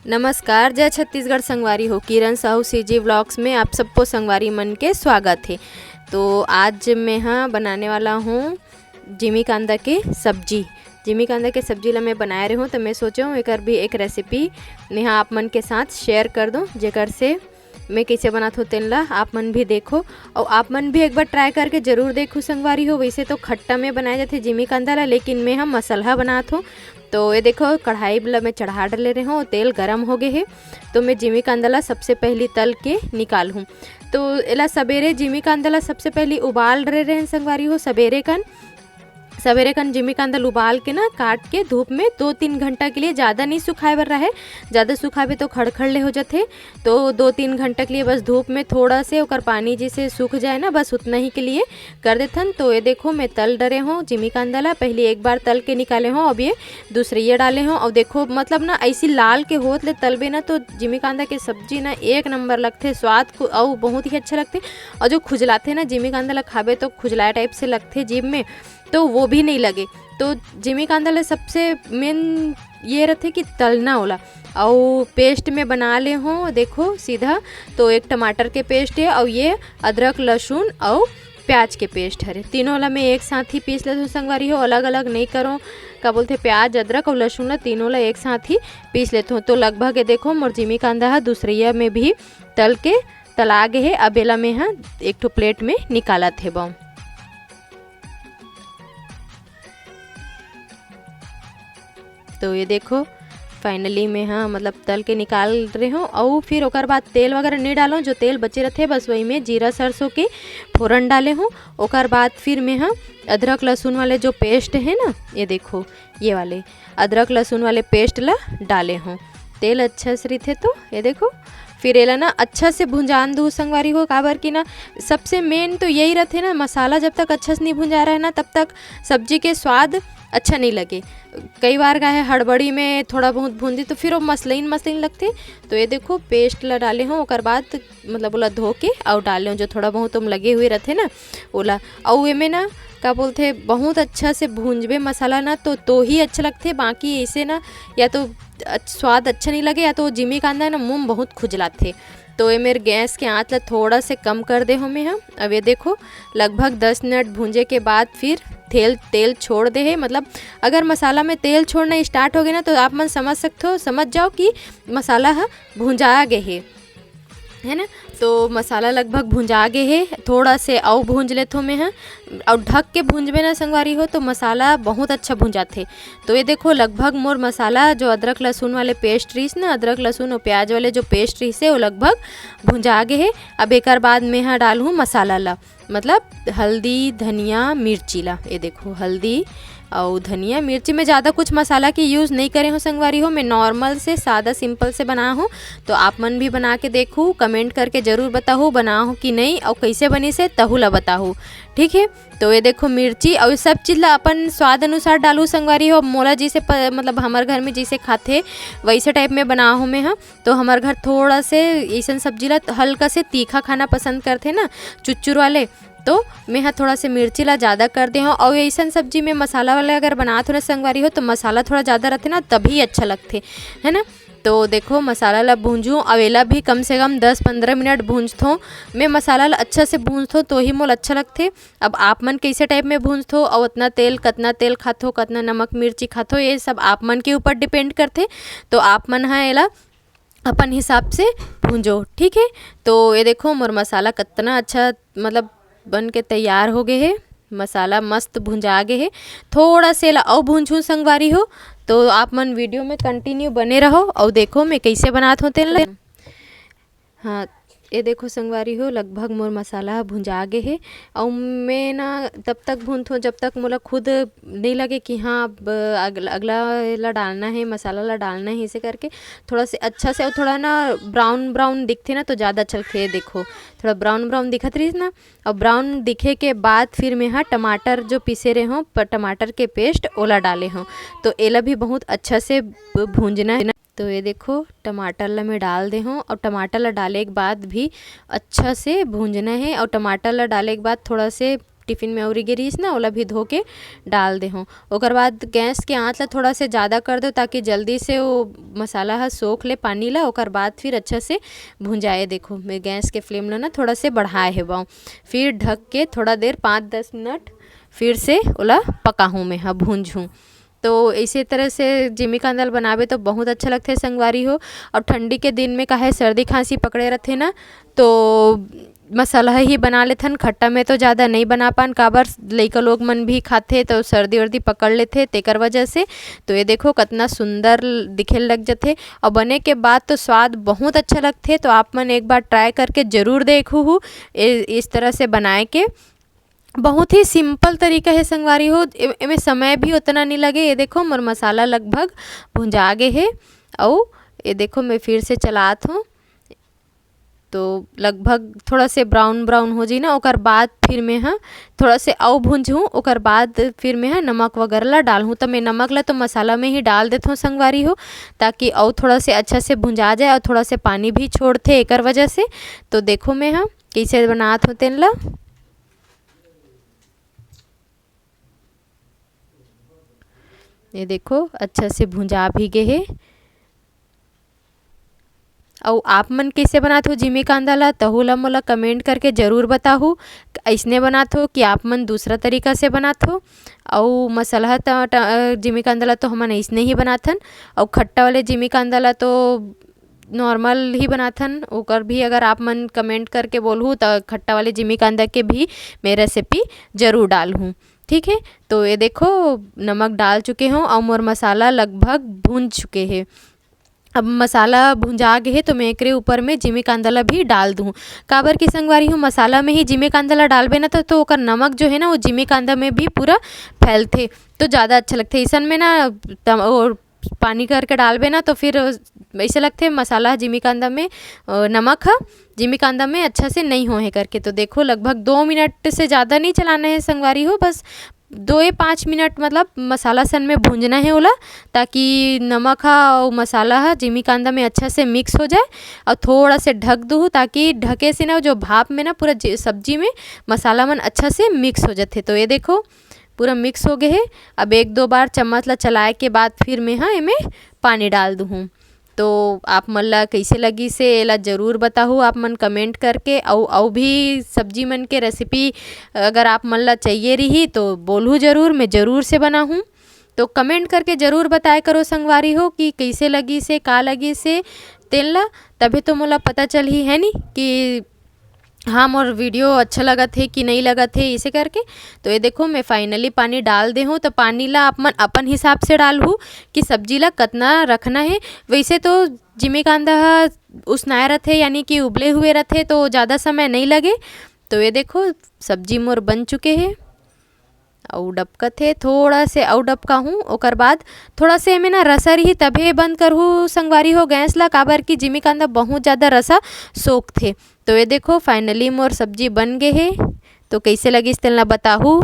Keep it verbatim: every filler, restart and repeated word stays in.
नमस्कार, जय छत्तीसगढ़ संगवारी हो। किरण साहू CG vlogs में आप सबको संगवारी मन के स्वागत हे। तो आज मैं हा बनाने वाला हूँ जिमी कांदा के सब्जी। जिमी कांदा के सब्जी ला मैं बनाए रहे हूँ, तो मैं सोचे हूँ एकर भी एक recipe मैं हा आप मन के साथ share कर दूँ, जेकर से मैं कइसे बनात हूँ तेन ला आप मन भी देखो, अउ आप मन भी एक बार try करके जरूर देखो संगवारी हो। वैसे तो खट्टा में बनाए जाथे जिमी कांदा ला, लेकिन मैं हा मसलहा बनात हूँ। तो ये देखो, कढ़ाई ला मैं चढ़ा डले रहे हूँ, तेल गरम हो गए हे। तो मैं जिमी कांदा ला सबसे पहली तल के निकाल हूँ। तो एला सबेरे जिमी कांदा ला सबसे पहली उबाल रहे रहेन संगवारी हो, सबेरे कन। सबेरे कन जिमी कांदा ल उबाल के ना, काट के धूप में दो तीन घंटा के लिए, ज़्यादा नहीं सुखाए बर रहे, ज़्यादा सुखाबे तो खड़खड़ ले हो जाथे। तो दो तीन घंटा के लिए बस धूप में थोड़ा से ओकर पानी जैसे सूख जाए ना, बस उतना ही के लिए कर देथन। तो ये देखो, मैं तल डरे हूँ जिमी कांदा ला, पहले एक बार तल के निकाले हूँ, अब ये दूसरइया डाले हूँ। और देखो, मतलब ना, ऐसी लाल के होत ले तलबे ना, तो जिमी कांदा के सब्जी ना एक नंबर लगथे, स्वाद को अउ बहुत ही अच्छा लगथे। और जो खुजलाथे ना, जिमी कांदा ला खाबे तो खुजलाए type से लगथे जीभ में, तो वो भी नहीं लगे। तो जिमी कांदा ला सबसे main ये रथे कि तलना ओला। अउ paste में बना ले हूँ, देखो सीधा, तो एक टमाटर के paste हे, अउ ये अदरक, लहसुन अउ प्याज के paste हरे। तीनों ला मैं एक साथ ही पीस लेथों संगवारी हो, अलग अलग नहीं करों। का बोलथे, प्याज, अदरक अउ लहसुन ला, तीनों ला एक साथ ही पीस लेथों। तो लगभग ये देखो, मोर जिमी कांदा हा दूसरइया में भी तल के तला गे हे। अब एला मैं हा एक ठो plate में निकालत हेबों। तो ये देखो, finally मैं हा, मतलब, तल के निकाल रहे हूँ। अउ फिर ओकर बाद तेल वगैरह नहीं डालों, जो तेल बचे रथे, बस वही में जीरा सरसों के फोरन डाले हूँ। ओकर बाद फिर मैं हा अदरक लहसुन वाले जो paste है ना, ये देखो, ये वाले अदरक लहसुन वाले paste ला डाले हूँ। तेल अच्छा से रथे, तो ये देखो, फिर एला ना अच्छा से भुंजान दू संगवारी हो, काबर कि ना, सबसे main तो यही रथे ना, मसाला जब तक अच्छा से नहीं भुंजा रहे ना, तब तक सब्जी के स्वाद अच्छा नहीं लगे। कई बार का है, हड़बड़ी में थोड़ा बहुत भूंदी तो फिर वो मसलइन मसलइन लगथे। तो ये देखो, paste ला डाले हूँ, ओकर बाद, मतलब, ओला धो के अउ डाले हूँ, जो थोड़ा बहुत ओम लगे हुए रथे ना, ओला। अउ एमे ना, का बोलथे, बहुत अच्छा से भूंजबे मसाला ना, तो तो ही अच्छा लगथे। बाकी ऐसे ना, या तो अच्छ-, स्वाद अच्छा नहीं लगे, या तो जिमी कांदा ना मुंह में बहुत खुजलाथे। तो ये मेरे गैस के आंच ला थोड़ा से कम कर दे हूँ मैं हा। अब ये देखो, लगभग दस मिनट भूंजे के बाद फिर तेल, तेल छोड़ दे हे। मतलब, अगर मसाला में तेल छोड़ना start हो गया ना, तो आप मन समझ सकते हो, समझ जाओ कि मसाला हा भुंजा गए हे, है ना। तो मसाला लगभग भुंजा गए हे, थोड़ा से अउ भूंज लेथों मैं हा। अउ ढक के भूंजबे ना संगवारी हो, तो मसाला बहुत अच्छा भुंजाथे। तो ये देखो, लगभग मोर मसाला, जो अदरक लहसुन वाले paste रहिस ना, अदरक लहसुन और प्याज वाले जो paste रहिस हे, वो लगभग भुंजा गए हे। अब एकर बाद मैं हा डालहूँ मसाला ला, मतलब, हल्दी, धनिया, मिर्ची ला। ये देखो, हल्दी अउ धनिया, मिर्ची में ज़्यादा कुछ मसाला के use नहीं करे हूँ संगवारी हो, मैं normal से, सादा, simple से बना हूँ। तो आप मन भी बना के देखो, comment करके जरूर बताओ, बनाओ कि नहीं, अउ कैसे बनिस हे, तहू ला बताओ, ठीक है। तो ये देखो, मिर्ची अउ ये सब चीज ला अपन स्वाद अनुसार डालू संगवारी हो। मोला जैसे प-, मतलब, हमर घर में जैसे खाथे, वैसे type में बना हूँ मैं हा। तो हमर घर थोड़ा से ऐसन सब्जी ला हल्का से तीखा खाना पसंद करथे ना, चुरचुर वाले, तो मैं हा थोड़ा से मिर्ची ला ज़्यादा कर दे हूँ। अउ ऐसन सब्जी में मसाला वाले अगर बनात हो ना संगवारी हो, तो मसाला थोड़ा ज़्यादा रथे ना, तभी अच्छा लगथे, है ना। तो देखो, मसाला ला भूंजूँ, अउ एला भी कम से कम दस पंद्रह मिनट भूंजथों। मैं मसाला ला अच्छा से भूंजथों, तो ही मोला अच्छा लगथे। अब आप मन कैसे type में भूंजथो, अउ उतना तेल, कतना तेल खाथो, कतना नमक मिर्ची खाथो, ये सब आप मन के ऊपर depend करथे। तो आप मन हा एला अपन हिसाब से भूंजो, ठीक है। तो ये देखो, मोर मसाला कितना अच्छा, मतलब, बन के तैयार हो गए हे। मसाला मस्त भुंजा गए हे। थोड़ा से ला अउ भूंजहूँ संगवारी हो, तो आप मन video में continue बने रहो अउ देखो मैं कैसे बनात हों तेन ला। हाँ, ये देखो संगवारी हो, लगभग मोर मसाला ह भुंजा गे हे। अउ मैं ना तब तक भूनथों जब तक मोला खुद नहीं लगे कि हाँ, अब अगला, अगला ला डालना है, मसाला ला डालना है, ऐसे करके थोड़ा से अच्छा से, अउ थोड़ा ना brown brown दिखथे ना, तो ज़्यादा अच्छा लगथे। ये देखो, थोड़ा brown brown दिखत रहिस ना, अउ brown दिखे के बाद फिर मैं हा टमाटर जो पीसे रहे हों, प-, टमाटर के paste, ओला डाले हों। तो एला भी बहुत अच्छा से ब-, भूंजना है। तो ये देखो, टमाटर ला मैं डाल दे हों, अउ टमाटर ला डाले के बाद भी अच्छा से भूंजना है। अउ टमाटर ला डाले के बाद थोड़ा से टिफिन में अउरी गे रहिस ना, ओला भी धो के डाल दे हूँ। ओकर बाद गैस के आंच ला थोड़ा से ज़्यादा कर दो, ताकि जल्दी से वो मसाला ह सोख ले पानी ला। ओकर बाद फिर अच्छा से भुंजाए। देखो, मैं गैस के फ्लेम ला ना थोड़ा से बढ़ाए हे बाऊँ। फिर ढक के थोड़ा देर, पाँच दस मिनट, फिर से ओला पकाहूँ मैं ह, भूंजहूँ। तो इसी तरह से जिमी कांदा ल बनाबे तो बहुत अच्छा लगथे संगवारी हो। और ठंडी के दिन में काहे सर्दी खांसी पकड़े रहथे ना, तो मसाला ही बना लेथन। खट्टा में तो ज़्यादा नहीं बना पान, काबर लइका लोग मन भी खाथे तो सर्दी वर्दी पकड़ लेथे, तेकर वजह से। तो ये देखो, कितना सुंदर दिखे लग जथे। और बने के बाद तो स्वाद बहुत अच्छा लगथे। तो आप मन एक बार ट्राई करके ज़रूर देखहू, ए-, इस तरह से बनाए के। बहुत ही सिंपल तरीका है संगवारी हो, ए-, एमे समय भी उतना नहीं लगे। ये देखो, मोर मसाला लगभग भुंजा गे हे। अउ ये देखो, मैं फिर से चलात हूँ, तो लगभग थोड़ा से ब्राउन ब्राउन हो जाई ना, ओकर बाद फिर मैं ह थोड़ा से अउ भुंजहूँ। ओकर बाद फिर मैं ह नमक वगैरह ला डालहूँ। तो मैं नमक ला तो मसाला में ही डाल देथों संगवारी हो, ताकि अउ थोड़ा से अच्छा से भुंजा जाए और थोड़ा से पानी भी छोड़थे एकर वजह से। तो देखो, मैं ह कइसे बनात हों तेन ला। ये देखो, अच्छा से भुंजा भी गे हे। अउ आप मन कइसे बनात हो जिमी कांदा ला, तहू ला मोला कमेंट करके जरूर बताहू। अइसने बनात हो कि आप मन दूसरा तरीका से बनात हो? अउ मसलहा ट-, ट-, जिमी कांदा ला तो हमन अइसने ही बनाथन। अउ खट्टा वाले जिमी कांदा ला तो नॉर्मल ही बनाथन। ओकर भी अगर आप मन कमेंट करके बोलहू, त खट्टा वाले जिमी कांदा के भी मैं रेसिपी जरूर डालहूँ। ठीक है, तो ये देखो, नमक डाल चुके हूँ और मोर मसाला लगभग भून चुके हैं। अब मसाला भुंजा गे हे, तो मैं एकरे ऊपर में जिमी कांदा ला भी डाल दूँ। काबर कि संगवारी हो, मसाला में ही जिमी कांदा ला डालबे ना, तो, तो ओकर नमक जो है ना, वो जिमी कांदा में भी पूरा फैलथे, तो ज़्यादा अच्छा लगथे। इसन में ना तम-, और पानी करके डालबे ना, तो फिर ऐसे लगथे मसाला जिमी कांदा में, अ, नमक ह जिमी कांदा में अच्छा से नहीं होए हे करके। तो देखो, लगभग दो मिनट से ज़्यादा नहीं चलाना है संगवारी हो, बस दो या पाँच मिनट, मतलब, मसाला सन में भूंजना है ओला, ताकि नमक ह अउ मसाला ह जिमी कांदा में अच्छा से मिक्स हो जाए। और थोड़ा से ढक दूँ, ताकि ढके से ना, जो भाप में ना, पूरा जे-, सब्जी में मसाला मन अच्छा से मिक्स हो जाथे। तो ये देखो, पूरा मिक्स हो गए हे। अब एक दो बार चम्मच ला चलाए के बाद फिर मैं ह एमे पानी डाल दूँ। तो आप मन ला कइसे लगिस हे, एला जरूर बताहू आप मन कमेंट करके। अउ, अउ भी सब्जी मन के रेसिपी अगर आप मन ला चाहिए रही, तो बोलहू जरूर, मैं जरूर से बनाहूँ। तो कमेंट करके जरूर बताए करो संगवारी हो कि कइसे लगिस हे, का लगिस हे तेन ला, तभे तो मोला पता चलही, है नी, कि हाँ, मोर वीडियो अच्छा लगत हे कि नहीं लगत हे, इसे करके। तो ये देखो, मैं फाइनली पानी डाल दे हूँ। तो पानी ला आप मन अपन हिसाब से डालहू कि सब्जी ला कतना रखना है। वैसे तो जिमी कांदा ह उसनाए रथे, यानी कि उबले हुए रथे, तो ज़्यादा समय नहीं लगे। तो ये देखो, सब्जी मोर बन चुके हे। अउ डबकत हे, थोड़ा से अउ डबकाहूँ। ओकर बाद थोड़ा से एमे ना रसा रही, तभे बंद करहू संगवारी हो गैस ला, काबर कि जिमी कांदा बहुत ज़्यादा रसा सोखथे। तो ये देखो, फाइनली मोर सब्जी बन गे हे। तो कइसे लगिस तेन ला बताहू।